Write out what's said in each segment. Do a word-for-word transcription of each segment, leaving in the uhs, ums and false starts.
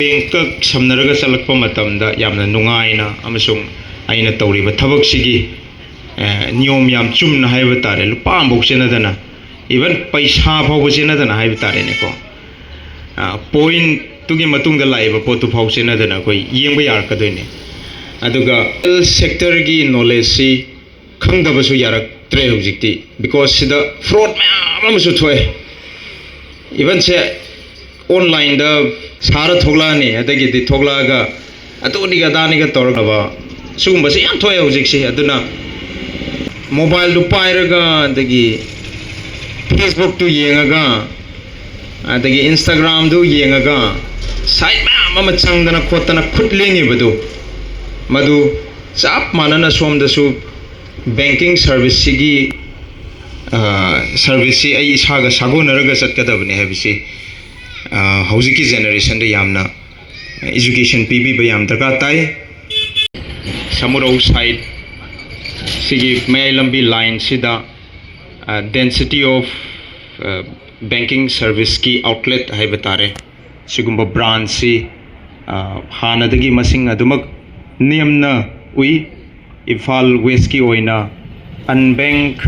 ꯕꯦꯡꯛꯀ ꯁꯝꯅꯔꯒ ꯆꯠꯂꯛꯄ ꯃꯇꯝꯗ ꯌꯥꯝꯅ ꯅꯨꯡꯉꯥꯏꯅ ꯑꯃꯁꯨꯡ ꯑꯩꯅ ꯇꯧꯔꯤꯕ ꯊꯕꯛꯁꯤꯒꯤ, ꯑꯦ, ꯅꯤꯌꯣꯝ ꯌꯥꯝ ꯆꯨꯝꯅ ꯍꯥꯏꯕ ꯇꯥꯔꯦ, ꯂꯨꯄꯥ ꯑꯃꯐꯥꯎ ꯆꯦꯟꯅꯗꯅ, even ꯄꯩꯁꯥ ꯐꯥꯎꯕ ꯆꯦꯟꯅꯗꯅ ꯍꯥꯏꯕ ꯇꯥꯔꯦꯅꯦꯀꯣ, ꯑ, ꯄꯣꯏꯟꯠꯇꯨꯒꯤ ꯃꯇꯨꯡꯗ ꯂꯥꯛꯏꯕ ꯄꯣꯠꯇꯨ ꯐꯥꯎ ꯆꯦꯟꯅꯗꯅ ꯑꯩꯈꯣꯏ ꯌꯦꯡꯕ ꯌꯥꯔꯛꯀꯗꯣꯏꯅꯦ꯫ ꯑꯗꯨꯒ ꯍꯦꯜꯊ ꯁꯦꯛꯇꯔꯒꯤ ꯅꯣꯂꯦꯖꯁꯤ ꯈꯪꯗꯕꯁꯨ ꯌꯥꯔꯛꯇ꯭ꯔꯦ ꯍꯧꯖꯤꯛꯇꯤ, ꯕꯤꯀꯣꯁ ꯁꯤꯗ ꯐ꯭ꯔꯣꯗ ꯃꯌꯥꯝ ꯑꯃꯁꯨ ꯊꯣꯛꯑꯦ꯫ ꯏꯚꯟꯁꯦ ꯑꯣꯟꯂꯥꯏꯟꯗ ꯁꯥꯔ ꯊꯣꯛꯂꯛꯑꯅꯤ, ꯑꯗꯒꯤꯗꯤ ꯊꯣꯛꯂꯛꯑꯒ ꯑꯗꯨꯅꯤꯒ ꯑꯗꯥꯅꯤꯒ ꯇꯧꯔꯒ ꯁꯤꯒꯨꯝꯕꯁꯦ ꯌꯥꯝ ꯊꯣꯛꯑꯦ ꯍꯧꯖꯤꯛꯁꯦ꯫ ꯑꯗꯨꯅ ꯃꯣꯕꯥꯏꯜꯗꯨ ꯄꯥꯏꯔꯒ, ꯑꯗꯒꯤ ꯐꯦꯁꯕꯨꯛꯇꯨ ꯌꯦꯡꯉꯒ, ꯑꯗꯒꯤ ꯏꯟꯁꯇꯥꯒ꯭ꯔꯥꯝꯗꯨ ꯌꯦꯡꯉꯒ, ꯁꯥꯏꯠ ꯃꯌꯥꯝ ꯑꯃ ꯆꯪꯗꯅ ꯈꯣꯠꯇꯅ ꯈꯨꯠ ꯂꯦꯡꯉꯤꯕꯗꯨ, ꯃꯗꯨ ꯆꯞ ꯃꯥꯟꯅꯅ ꯁꯣꯝꯗꯁꯨ ꯕꯦꯡꯀꯤꯡ ꯁꯥꯔꯚꯤꯁꯁꯤꯒꯤ, ꯑ, ꯁꯥꯔꯚꯤꯁꯁꯤ ꯑꯩ ꯏꯁꯥꯒ ꯁꯥꯒꯣꯟꯅꯔꯒ ꯆꯠꯀꯗꯕꯅꯤ ꯍꯥꯏꯕꯁꯤ, ꯑ, ꯍꯧꯖꯤꯛꯀꯤ ꯖꯦꯅꯦꯔꯦꯁꯟꯗ ꯌꯥꯝꯅ ꯏꯖꯨꯀꯦꯁꯟ ꯄꯤꯕꯤꯕ ꯌꯥꯝ ꯗꯔꯀꯥꯔ ꯇꯥꯏ꯫ ꯁꯃꯨꯔꯧ ꯁꯥꯏꯠ ꯁꯤꯒꯤ ꯃꯌꯥꯏ ꯂꯝꯕꯤ ꯂꯥꯏꯟꯁꯤꯗ, ꯑ, density of, ꯑ, banking serviceꯀꯤ outlet ꯍꯥꯏꯕ ꯇꯥꯔꯦ, ꯁꯤꯒꯨꯝꯕ ꯕ꯭ꯔꯥꯟꯁꯁꯤ, ꯑ, ꯍꯥꯟꯅꯗꯒꯤ ꯃꯁꯤꯡ ꯑꯗꯨꯃꯛ ꯅꯦꯝꯅ ꯎꯏ꯫ ꯏꯝꯐꯥꯜ ꯋꯦꯁꯀꯤ ꯑꯣꯏꯅ unbanked,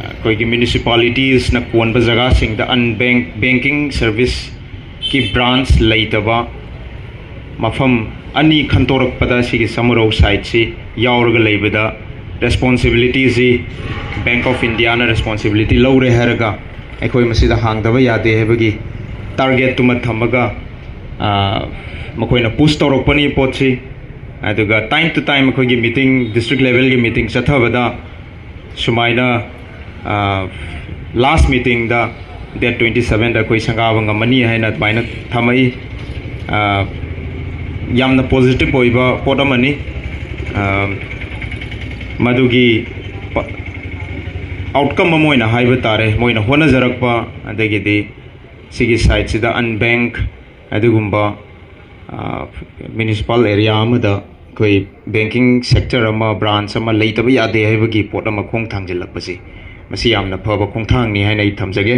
ꯑꯩꯈꯣꯏꯒꯤ ꯃ꯭ꯌꯨꯅꯤꯁꯤꯄꯥꯂꯤꯇꯤꯁꯅ ꯀꯣꯟꯕ ꯖꯒꯥꯁꯤꯡꯗ unbanked banking serviceꯀꯤ ꯕ꯭ꯔꯥꯟꯁ ꯂꯩꯇꯕ ꯃꯐꯝ ꯑꯅꯤ ꯈꯟꯗꯣꯔꯛꯄꯗ ꯁꯤꯒꯤ ꯁꯃꯨꯔꯧ ꯁꯥꯏꯠꯁꯤ ꯌꯥꯎꯔꯒ ꯂꯩꯕꯗ, ꯔꯦꯁꯄꯣꯟꯁꯤꯕꯤꯂꯤꯇꯤꯁꯤ Bank of Indiaꯅ ꯔꯦꯁꯄꯣꯟꯁꯤꯕꯤꯂꯤꯇꯤ ꯂꯧꯔꯦ ꯍꯥꯏꯔꯒ ꯑꯩꯈꯣꯏ ꯃꯁꯤꯗ ꯍꯥꯡꯗꯕ ꯌꯥꯗꯦ ꯍꯥꯏꯕꯒꯤ ꯇꯥꯔꯒꯦꯠꯇꯨꯃ ꯊꯝꯃꯒ, ꯑ, ꯃꯈꯣꯏꯅ ꯄꯨꯁ ꯇꯧꯔꯛꯄꯅꯤ ꯄꯣꯠꯁꯤ꯫ ꯑꯗꯨꯒ time to time ꯑꯩꯈꯣꯏꯒꯤ ꯃꯤꯇꯤꯡ, ꯗꯤꯁꯇ꯭ꯔꯤꯛ ꯂꯦꯚꯦꯜꯒꯤ ꯃꯤꯇꯤꯡ ꯆꯠꯊꯕꯗ ꯁꯨꯃꯥꯏꯅ, ꯑ, ꯂꯥꯁ ꯃꯤꯇꯤꯡꯗ date twenty sevenꯗ ꯑꯩꯈꯣꯏ ꯁꯪꯒꯥꯕ ꯉꯝꯃꯅꯤ ꯍꯥꯏꯅ ꯑꯗꯨꯃꯥꯏꯅ ꯊꯝꯃꯛꯏ꯫ ꯑ, ꯌꯥꯝꯅ ꯄꯣꯖꯤꯇꯤꯚ ꯑꯣꯏꯕ ꯄꯣꯠ ꯑꯃꯅꯤ꯫ ꯑ, ꯃꯗꯨꯒꯤ ꯄ-, ꯑꯥꯎꯠꯀꯝ ꯑꯃ ꯑꯣꯏꯅ ꯍꯥꯏꯕ ꯇꯥꯔꯦ, ꯃꯣꯏꯅ ꯍꯣꯠꯅꯖꯔꯛꯄ, ꯑꯗꯒꯤꯗꯤ ꯁꯤꯒꯤ ꯁꯥꯏꯠꯁꯤꯗ unbanked ꯑꯗꯨꯒꯨꯝꯕ, ꯑ, ꯃ꯭ꯌꯨꯅꯤꯁꯤꯄꯥꯜ ꯑꯦꯔꯤꯌꯥ ꯑꯃꯗ ꯑꯩꯈꯣꯏ ꯕꯦꯡꯀꯤꯡ ꯁꯦꯛꯇꯔ ꯑꯃ, ꯕ꯭ꯔꯥꯟꯁ ꯑꯃ ꯂꯩꯇꯕ ꯌꯥꯗꯦ ꯍꯥꯏꯕꯒꯤ ꯄꯣꯠ ꯑꯃ ꯈꯣꯡ ꯊꯥꯡꯖꯤꯜꯂꯛꯄꯁꯤ, ꯃꯁꯤ ꯌꯥꯝꯅ ꯐꯕ ꯈꯣꯡꯊꯥꯡꯅꯤ ꯍꯥꯏꯅ ꯑꯩ ꯊꯝꯖꯒꯦ꯫